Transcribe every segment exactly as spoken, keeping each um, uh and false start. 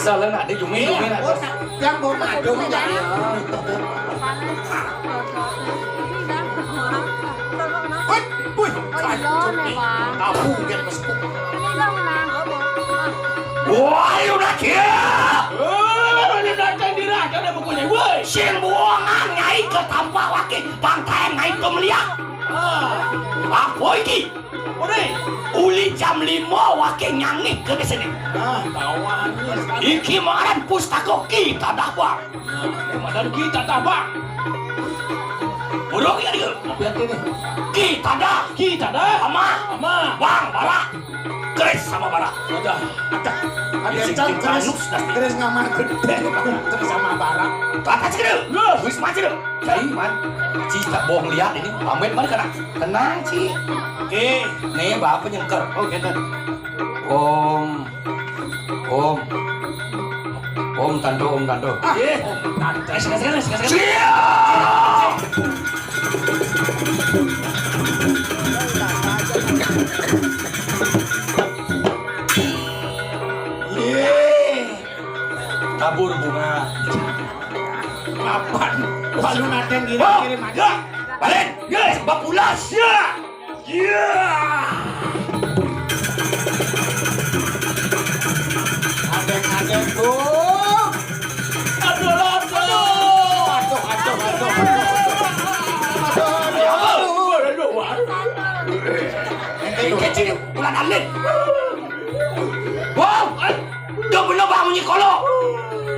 Jalan nak di Jumi, Jumi nak. Oh, yang mau madu kan jadi. Wih, wih, abu kan mesti. Wah, udah kia. Eh, ini datang di raja ada bukunya, woi. Sing buangan nyai ke tampak wakil pantai nyai pemeliak. Ah, apa iki? Uli jam lima wakil nyangik ke sini. Ah, tahu aja. Iki maran pustaka kita dah, Bang. Nah, maran kita dah, Bang. Burung ya dia. Hati-hati nih. Kita dah. Kita dah. Ama. Ama. Bang, bara. Keris sama bara. Ada. Ada. Ada yang keris. Keris ngamar gede. Keris sama bara. Kata sini. Wis maju. Cai, man. Ci tak bohong lihat ini. Pamit mari kena. Tenang, Ci. Oke. Nih, Bapak nyengker. Oh, gitu. Om. Om. Om Tanto, Om Tanto. Ah, iya. Om Tanto. Eh, sekali, sekali, sekali, sekali. Siap! Iya. Tabur bunga. Mapan. Walu nadeng ngirim-ngirim aja. Ya. Balik. Ya. Bapulas. Ya. Ya. Adeng-adeng, Bu. Aduh, aduh. Aduh, aduh, aduh, aduh. Aduh, aduh, aduh. Aduh, aduh. Ente kecil, bulan Alin. Wow. Udah bener, Bang, bunyi kolo.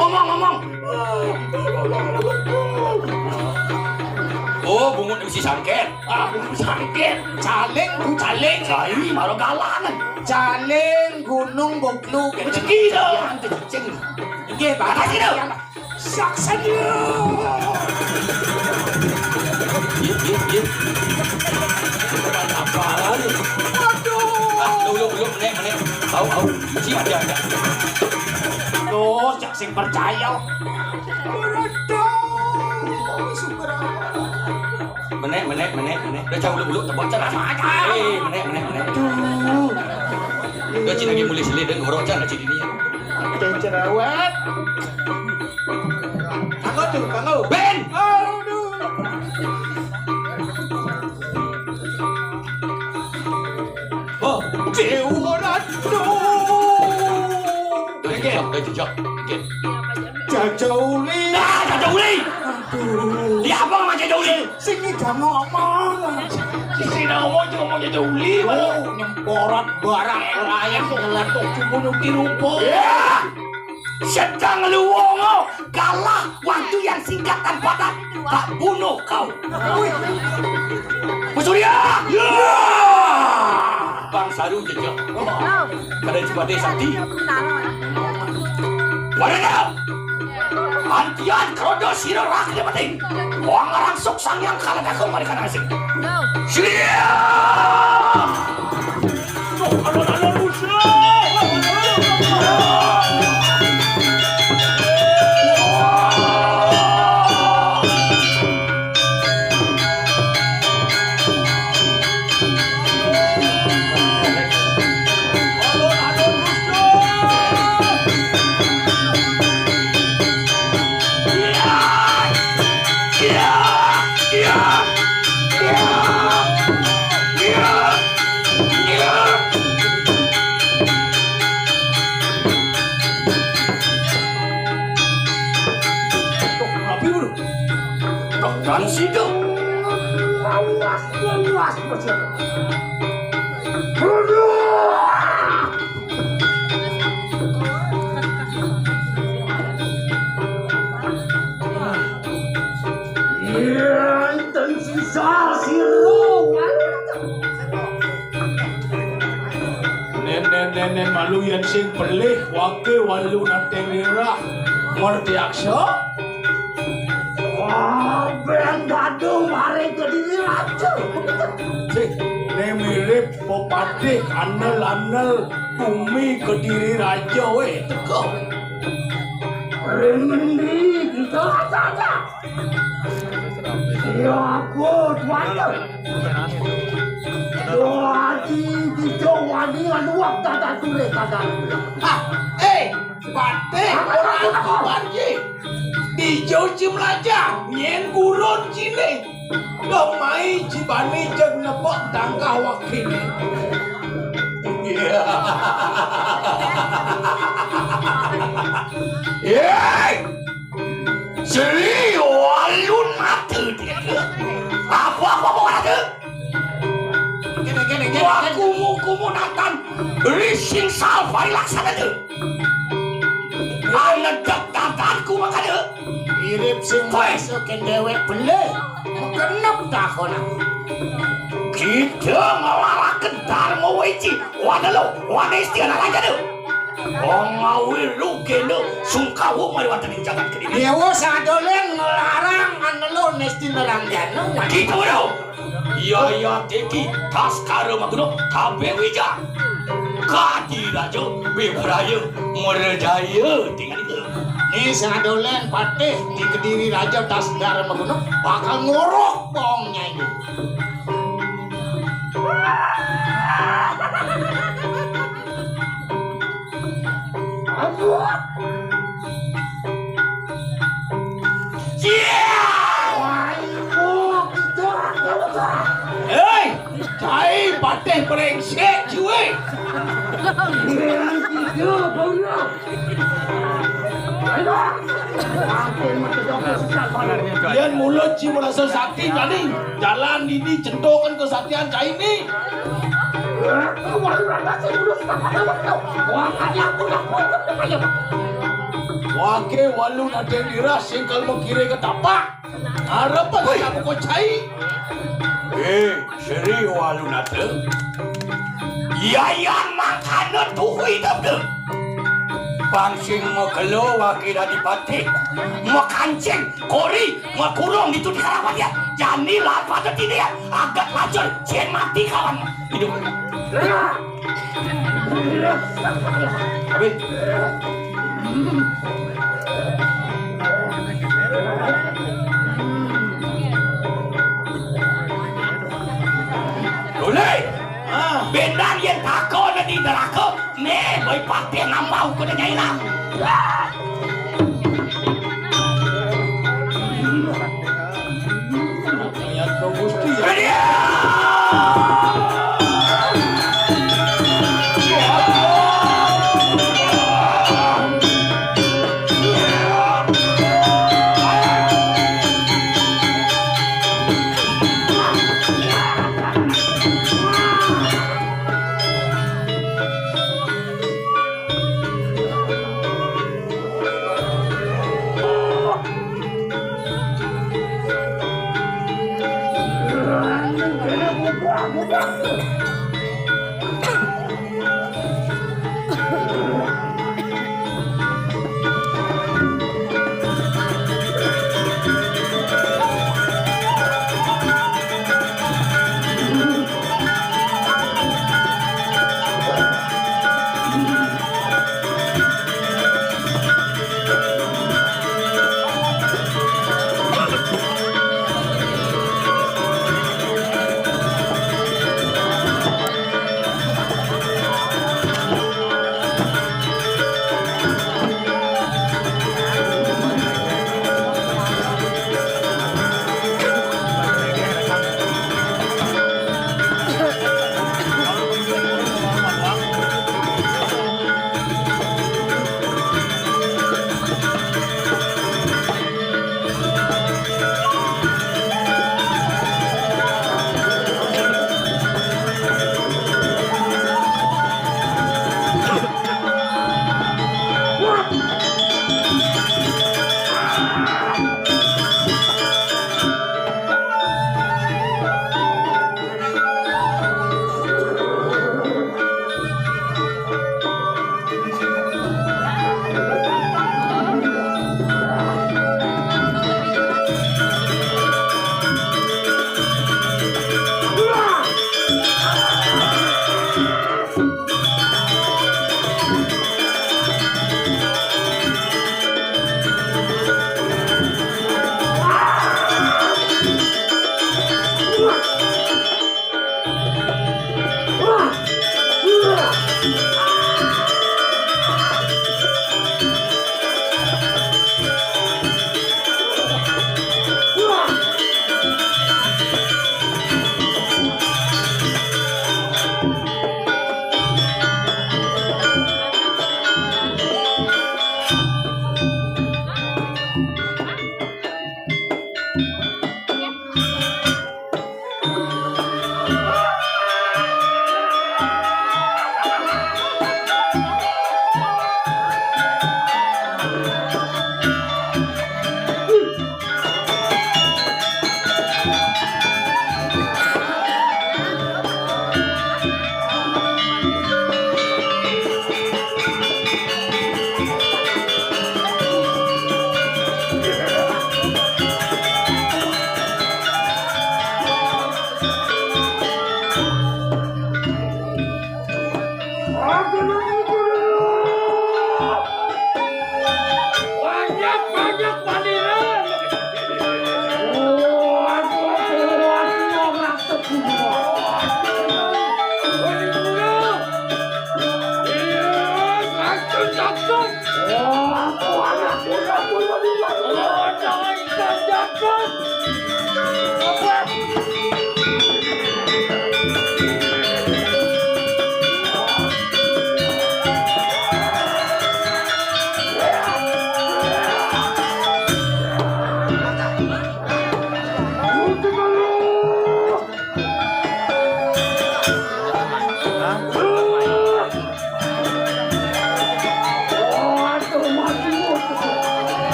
Ngomong, ngomong. Oh, bungut isi sangket. Ah, bungut sangket. Caling, Bu, caling. Cai, malah galangan. Caling Gunung Boglu. Rezeki dah. Ya, ente cicing. Nggih, Pak. Makasih, dah. Saksana. Iya, iya, iya. Apa lagi? Aduh. Ah, dulu, dulu, menek, menek. Tahu, tahu. Siap, siap, siap. Duh, cak sing percaya. Aduh, syukur. Menek, menek, menek, menek. Udah, cak, dulu, dulu, tebak, cak. Sama aja. Eh, menek, menek, menek. Aduh. Udah, cina lagi mulai selih, dan gorok, cak, cina ini. Cerewet. Kanggo tuh, kanggo. Ben! Aduh. Oh, Dewa Ratu. Udah jejak, udah jejak. Oke. Jajauli. Nah, Jajauli. Aduh. Dia apa sama Jajauli? Sing ngidam ngomong. Sing ngomong cuma mau Jajauli. Oh, nyemporot barang layang ngeletuk cuma nuki rupa. Ya. Sedang luwongo kalah waktu yang singkat dan padat tak bunuh kau. Wih. Pesurya. Ya. Bang Saru jejak. Kada cepati sakti. Pada kau. Antian kerodo sira rak penting. Wong ngarang sok sang yang kalah aku mari kana asing. Siap. Rapi, bro. Tekan situ. Awas, awas, awas. Aduh. Iya, enten sisa sira. Nenen, nenen, malu yang sing pelih, wake walu nate nira. Ngerti aksa? Wah, ben gaduh mari ke diri raja. Sih, ne mirip pepatih anel-anel bumi Kediri Raja, weh, teko. Ring ngendi kita saja. Ya, aku tuan. Doa di Jawa ni anu waktu tak sore kadang. Ah, eh, Patih, orang tuan ji. Di Jawa ji melajah, nyen gurun sini. Dong mai ji bani jeg nepuk tangkah wakin. Hei! Sri Walunata. Apa, apa, apa kata? Gini, gini, gini, gini. Kumu, kumu natan. Rising salvari laksana tu. Anedek tatanku makanya. Mirip sing Kowe. Masukin dewek beleh. Megenep takonan. Kita ngelaraken Dharma Wiji. Wana lo, wana istiana raja tu. Wong ngawi lu kene sungkawu mari wonten ing jagat kediri. Dewa sadoleng ngelarang anelo nesti neranjana. Kita udah. Iya, iya, teki, taskara maguna, kabeh wija. Kadi raja, bebraya, mrejaya, tinggal itu. Ni sadolen patih di Kediri Raja taskara maguna, bakal ngorok bongnya ini. Hei, cai patih brengsek ciwe. Yen mulut ci merasa sakti tadi, jalan ini centokan kesaktian cai ini. Wake walu nadeng dirah sing kal mengkire ketapak. Arep apa kamu kocai? Eh, Sri Walunata. Yayan mangkana tuhu idep tu. Pangsing magelo wake dadi patih. Makancing, kori, makurung ditu di karapan ya. Jani lan pada tini ya. Agat lacur, cien mati kawan. Hidup. Habis. Dole. Ah, bendar yen takon di neraka, ne boy pakai nambah ukur nyai lang.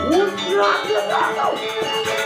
Who's not the battle?